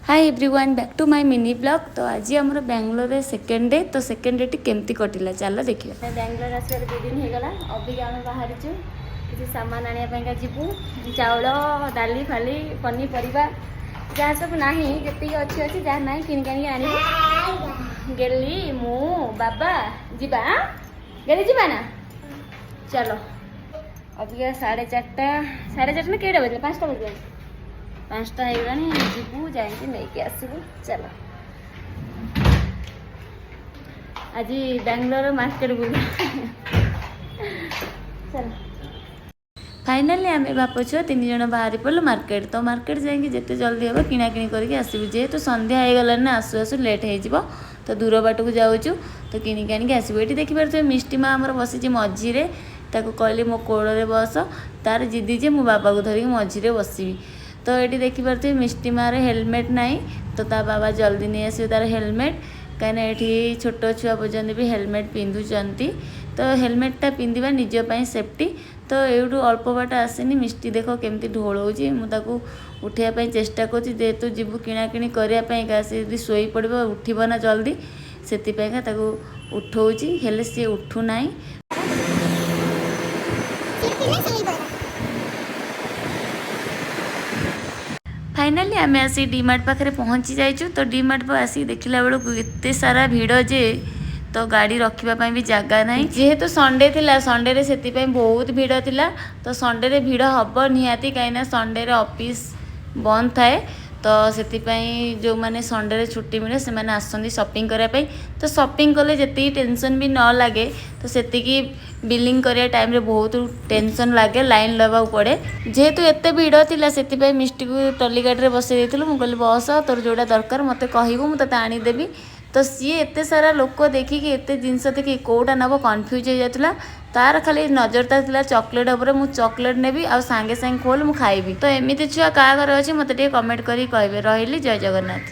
Hi everyone, back to my mini vlog। ତ ଆଜି ଆମର ବାଙ୍ଗାଲୋରରେ ସେକେଣ୍ଡ ଡେ। ତ ସେକେଣ୍ଡ ଡେଟି କେମିତି କଟିଲା, ଚାଲ ଦେଖିବା। ବାଙ୍ଗାଲୋର ଆସିବାର 2 ଦିନ ହେଇଗଲା। ଅବିକା ଆମେ ବାହାରିଛୁ, କିଛି ସାମାନ ଆଣିବା ପାଇଁକା ଯିବୁ। ଚାଉଳ, ଡାଲି ଫାଲି, ପନିପରିବା ଯାହା ସବୁ ନାହିଁ, ଯେତିକି ଅଛି ଅଛି, ଯାହା ନାହିଁ କିଣିକି ଆଣିକି ଆଣିବୁ। ଗେଲି, ମୁଁ, ବାବା ଯିବା। ଆଁ? ଗେଲି, ଯିବା ନା? ଚାଲ। ଅବିକା 4:30, 4:30 ନା କେଇଟା ବାଜିଲା? 5ଟା ବାଜିଲାଣି। 5ଟା ହେଇଗଲାଣି। ଯିବୁ, ଯାଇକି ନେଇକି ଆସିବୁ। ଚାଲ, ଆଜି ବାଙ୍ଗାଲୋର ମାର୍କେଟ ବୁଲିବା। ଚାଲ। ଫାଇନାଲି ଆମେ ବାପ ଛୁଆ ତିନି ଜଣ ବାହାରି ପଡ଼ିଲୁ ମାର୍କେଟ। ତ ମାର୍କେଟ ଯାଇକି ଯେତେ ଜଲ୍ଦି ହେବ କିଣାକିଣି କରିକି ଆସିବୁ। ଯେହେତୁ ସନ୍ଧ୍ୟା ହେଇଗଲାଣି ନା, ଆସୁ ଆସୁ ଲେଟ୍ ହେଇଯିବ। ତ ଦୂର ବାଟକୁ ଯାଉଛୁ, ତ କିଣିକି ଆଣିକି ଆସିବୁ। ଏଠି ଦେଖିପାରୁଥିବେ, ମିଷ୍ଟି ମା ଆମର ବସିଛି ମଝିରେ। ତାକୁ କହିଲି ମୋ କୋଳରେ ବସ। ତାର ଜିଦି ଯେ ମୁଁ ବାବାକୁ ଧରିକି ମଝିରେ ବସିବି। ତ ଏଠି ଦେଖିପାରୁଥିବେ, ମିଷ୍ଟି ମାର ହେଲମେଟ୍ ନାହିଁ। ତ ତା ବାବା ଜଲ୍ଦି ନେଇ ଆସିବେ ତାର ହେଲମେଟ୍, କାହିଁକିନା ଏଠି ଛୋଟ ଛୁଆ ପର୍ଯ୍ୟନ୍ତ ବି ହେଲମେଟ୍ ପିନ୍ଧୁଛନ୍ତି। ତ ହେଲମେଟ୍ଟା ପିନ୍ଧିବା ନିଜ ପାଇଁ ସେଫ୍ଟି। ତ ଏଇଠୁ ଅଳ୍ପ ବାଟ ଆସିନି, ମିଷ୍ଟି ଦେଖ କେମିତି ଢୋଳଉଛି। ମୁଁ ତାକୁ ଉଠେଇବା ପାଇଁ ଚେଷ୍ଟା କରୁଛି। ଯେହେତୁ ଯିବୁ କିଣାକିଣି କରିବା ପାଇଁକା, ସେ ଯଦି ଶୋଇପଡ଼ିବ ଉଠିବ ନା ଜଲ୍ଦି, ସେଥିପାଇଁକା ତାକୁ ଉଠଉଛି, ହେଲେ ସିଏ ଉଠୁନାହିଁ। ଫାଇନାଲି ଆମେ ଆସି ଡିମାର୍ଟ ପାଖରେ ପହଞ୍ଚି ଯାଇଛୁ। ତ ଡିମାର୍ଟ ପାଖ ଆସିକି ଦେଖିଲା ବେଳକୁ ଏତେ ସାରା ଭିଡ଼ ଯେ ତ ଗାଡ଼ି ରଖିବା ପାଇଁ ବି ଜାଗା ନାହିଁ। ଯେହେତୁ ସଣ୍ଡେ ଥିଲା, ସଣ୍ଡେରେ ସେଥିପାଇଁ ବହୁତ ଭିଡ଼ ଥିଲା। ତ ସଣ୍ଡେରେ ଭିଡ଼ ହେବ ନିହାତି, କାହିଁକିନା ସଣ୍ଡେରେ ଅଫିସ୍ ବନ୍ଦ ଥାଏ। ତ ସେଥିପାଇଁ ଯେଉଁମାନେ ସଣ୍ଡେରେ ଛୁଟି ମିଳେ, ସେମାନେ ଆସନ୍ତି ସପିଂ କରିବା ପାଇଁ। ତ ସପିଂ କଲେ ଯେତିକି ଟେନସନ୍ ବି ନ ଲାଗେ, ତ ସେତିକି ବିଲିଂ କରିବା ଟାଇମ୍ରେ ବହୁତ ଟେନସନ୍ ଲାଗେ, ଲାଇନ୍ ଲଗାଇବାକୁ ପଡ଼େ। ଯେହେତୁ ଏତେ ଭିଡ଼ ଥିଲା, ସେଥିପାଇଁ ମିଷ୍ଟିକୁ ଟ୍ରଲି ଗାଡ଼ିରେ ବସେଇ ଦେଇଥିଲୁ। ମୁଁ କହିଲି, ବସ, ତୋର ଯେଉଁଟା ଦରକାର ମୋତେ କହିବୁ, ମୁଁ ତୋତେ ଆଣିଦେବି। ତ ସିଏ ଏତେ ସାରା ଲୋକ ଦେଖିକି, ଏତେ ଜିନିଷ ଦେଖିକି କେଉଁଟା ନେବ କନଫ୍ୟୁଜ୍ ହେଇଯାଉଥିଲା। ତାର ଖାଲି ନଜରଟା ଥିଲା ଚକୋଲେଟ୍ ଉପରେ। ମୁଁ ଚକୋଲେଟ୍ ନେବି ଆଉ ସାଙ୍ଗେ ସାଙ୍ଗେ ଖୋଲ, ମୁଁ ଖାଇବି। ତ ଏମିତି ଛୁଆ କାହା ଘରେ ଅଛି, ମୋତେ ଟିକେ କମେଣ୍ଟ କରିକି କହିବେ। ରହିଲି, ଜୟ ଜଗନ୍ନାଥ।